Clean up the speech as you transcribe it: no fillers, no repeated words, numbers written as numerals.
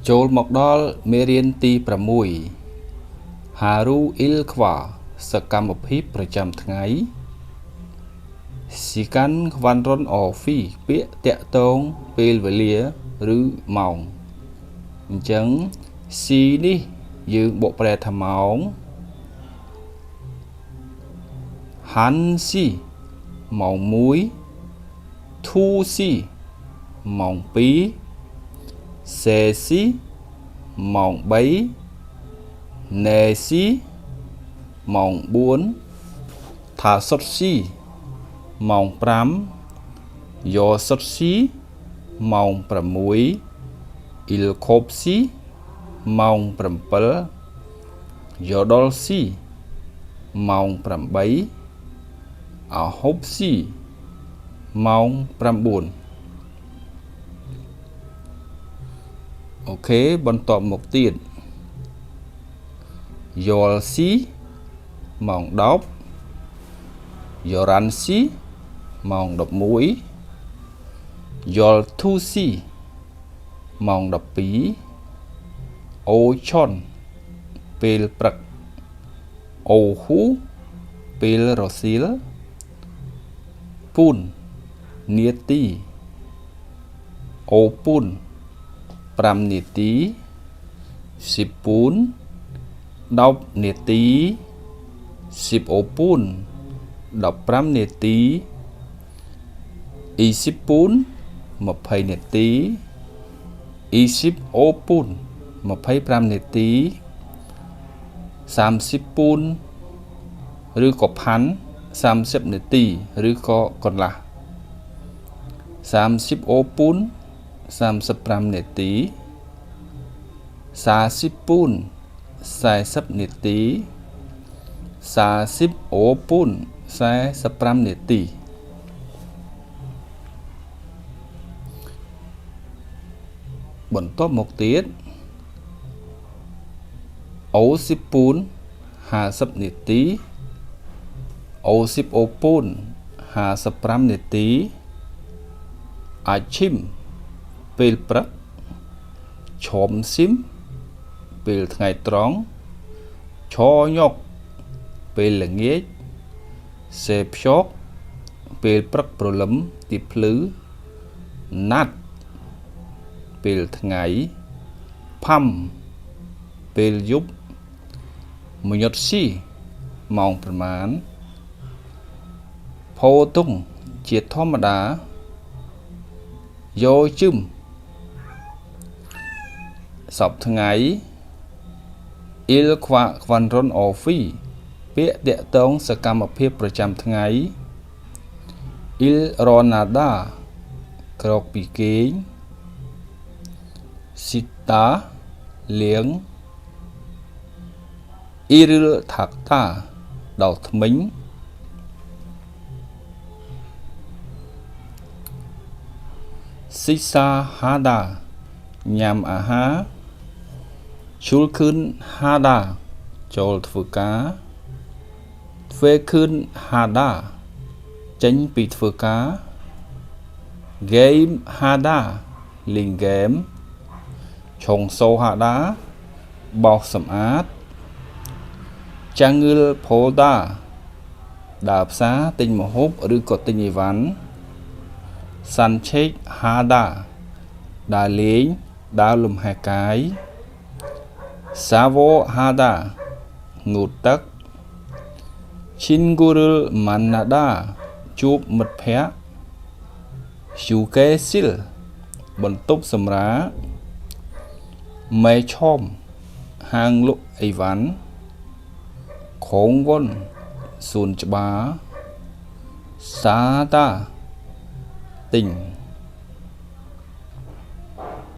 ចូលមកដល់មេរៀនទី6 하루 일과 សកម្មភាពប្រចាំថ្ងៃ 시간 관련 어휘 ពាក្យតាក់ទងពេលវេលាឬម៉ោងអញ្ចឹង 시 នេះយើងបកប្រែថាម៉ោង 한 시 ម៉ោង1 두 시 ម៉ោង2 세 시 ម៉ោង3 네 시 ម៉ោង4 다섯 시 ម៉ោង5 여섯 시 ម៉ោង6 일곱 시 ម៉ោង7 여덟 시 ម៉ោង8 아홉 시 ម៉ោង9 OK បន្ទាប់មកទៀត 열 시 ម៉ោង10 열한 시 ម៉ោង11 열두 시 ម៉ោង12 오전 ពេលព្រឹក 오후 ពេលរសៀល 분 នាទី 오분 5នាទី 10분 10នាទី 15분 15នាទី 20분 20នាទី 25분 25នាទី 30분 ឬក៏ 반 30នាទីឬក៏កន្លះ 35분 35នាទី 40분 40នាទី 45분 45នាទីបន្ទាប់មកទៀត 50분 50នាទី 55분 55នាទី 아침 ពេលព្រឹក 점심 ពេលថ្ងៃត្រង់ 저녁 ពេលល្ងាច 새벽 ពេលព្រឹកព្រលឹមទីភ្លឺ 낮 ពេលថ្ងៃ 밤 ពេលយប់ 몇 시 ម៉ោងប្រមាណ 보통 ជាធម្មតា 요즘 សព្វថ្ងៃ 일과 관련 어휘 ពាក្យតាក់ទងសកម្មភាពប្រចាំថ្ងៃ 일어나다 ក្រោកពីគេង 씻다 លាង 이를 닦다 ដុសធ្មេញ 식사하다 ញ៉ាំអាហារ 출근하다 ចូលធ្វើការ 퇴근하다 ចេញពីធ្វើការ 게임하다 លេងហ្គេម 청소하다 បោសសម្អាត 장을 보다 ដើរផ្សារទិញម្ហូបឬក៏ទិញអីវ៉ាន់ 산책하다 ដើរលេងដើរលំហែកាយ 샤워하다 ងូតទឹក 친구를 만나다 ជួបមិត្តភ័ក្តិ 휴게실 បន្ទប់សម្រាក 매점 ហាងលក់អីវ៉ាន់ 공원 សួនច្បារ 사다 ទិញ។